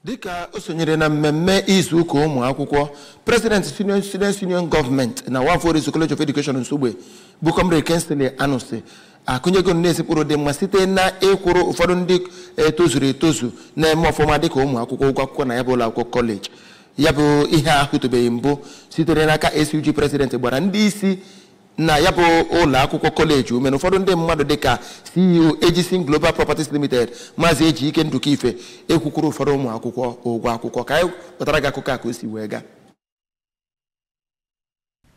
Dịka o sonyere na mmemme izu ụka ụmụ akwụkwọ, President Students Union Government na Nwafor Orizu College of Education Nsugbe bụ Comrade Kingsley Anusi akụnyego na-esikpụrụ dị mma site na ịkwụrụ ụfọdụ ndị etozuru etozu na-eme ọfụma dịka ụmụ akwụkwọ ụgwọ akwụkwọ na ya bụ ụlọ akwụkwọ kọleji. Ya bụ ihe a ahụtụbeghị mbụ sitere n'aka SUG President gbara ndị isi na ya bụ ụlọ akwụkwọ kọleji ume na ụfọdụ ndị mmadụ dịka CEO Ejisin Global Properties Limited, Maazị Ejike Ndụkaife, ekwukwuru ụfọdụ ụmụ akwụkwọ ụgwọ akwụkwọ. Ka anyị kpọtara gị akụkọ a ka o si wee gaa.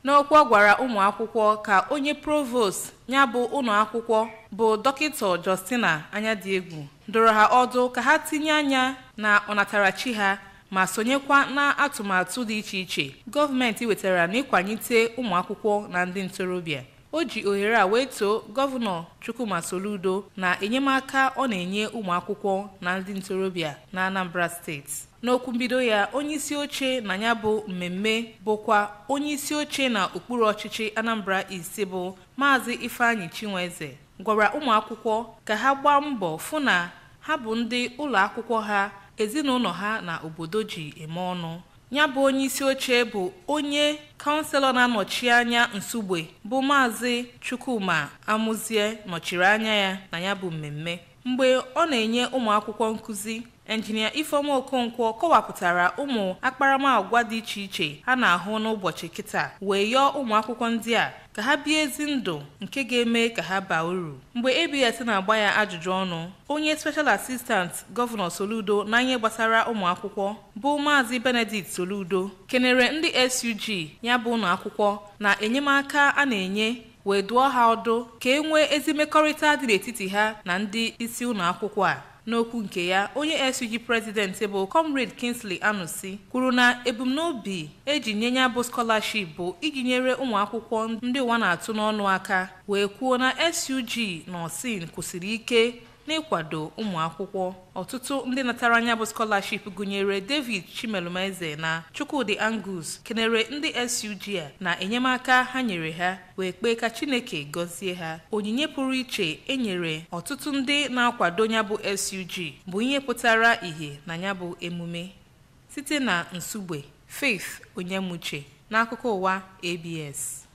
N'okwu ọ gwara ụmụ akwụkwọ ka onye provost ya bụ ụlọ akwụkwọ bụ Dọkịta Justina Anyadịegwu dọrọ ha ọdụ ka ha tinye anya na ọnatarachi ha ma sonyekwa na atụmatụ dị iche iche gọọmenti wetara n'ịkwalite ụmụ akwụkwọ na ndị ntorobịa. O ji ohere a wee too Gọvanọ Chukwuma Soludo na enyemaka ọ na-enye ụmụ akwụkwọ na ndị ntorobịa na Anambra Steeti. N'okwu mbido ya, onyeisi oche na ya bụ mmemme bụkwa onyeisi oche na okpuru ọchịchị Anambra East bụ Maazị Ifeanyi Chinweze gwara ụmụ akwụkwọ ka ha gbaa mbọ fụ na ha bụ ndị ụlọ akwụkwọ ha, ezinụlọ ha na obodo ji eme ọnụ. Ya bụ onyeisi oche bụ onye kansụl na-anọchi anya Nsugbe bụ Maazị Chukwuma Amuzie nọchiri anya ya na ya bụ mmemme. Mgbe ọ na-enye ụmụ akwụkwọ nkụzi, Enjinia Ifeoma Okonkwo kọwapụtara ụmụ akparamagwa dị iche iche a na-ahụ n'ụbọchị kịta wee yọọ ụmụ akwụkwọ ndị a ka ha bie ezi ndụ nke ga-eme ka ha baa uru. Mgbe ABS na-agba ya ajụjụ ọnụ, onye Special Assistant Gọvanọ Soludo na ihe gbasara ụmụ akwụkwọ bụ Maazị Benedict Soludo kenere ndị SUG ya bụ ụlọ akwụkwọ na enyemaka a na-enye wee dụọ ha ọdụ ka e nwee ezi mmekọrịta dị n'etiti ha na ndị isi ụlọ akwụkwọ a. N'okwu nke ya, onye SUG President bụ Comrade Kingsley Anusi kwuru na ebumnobi eji nye ya bụ scholarship bụ iji nyere ụmụ akwụkwọ ndị ụwa na-atụ n'ọnụ aka, wee kwuo na SUG na Osin kwụsịrị ike n'ịkwado ụmụ akwụkwọ. Ọtụtụ ndị natara anya bụ scholarship gụnyere David Chimelumeze na Chukwudi Angus kenere ndị SUG a na enyemaka ha nyere ha wee kpee ka Chineke gọzie ha. Onyinye pụrụ iche enyere ọtụtụ ndị na-akwado ya bụ SUG bụ ihe pụtara ìhè na ya bụ emume. Site na Nsugbe, Faith Onyemuche n'akụkọ ụwa ABS.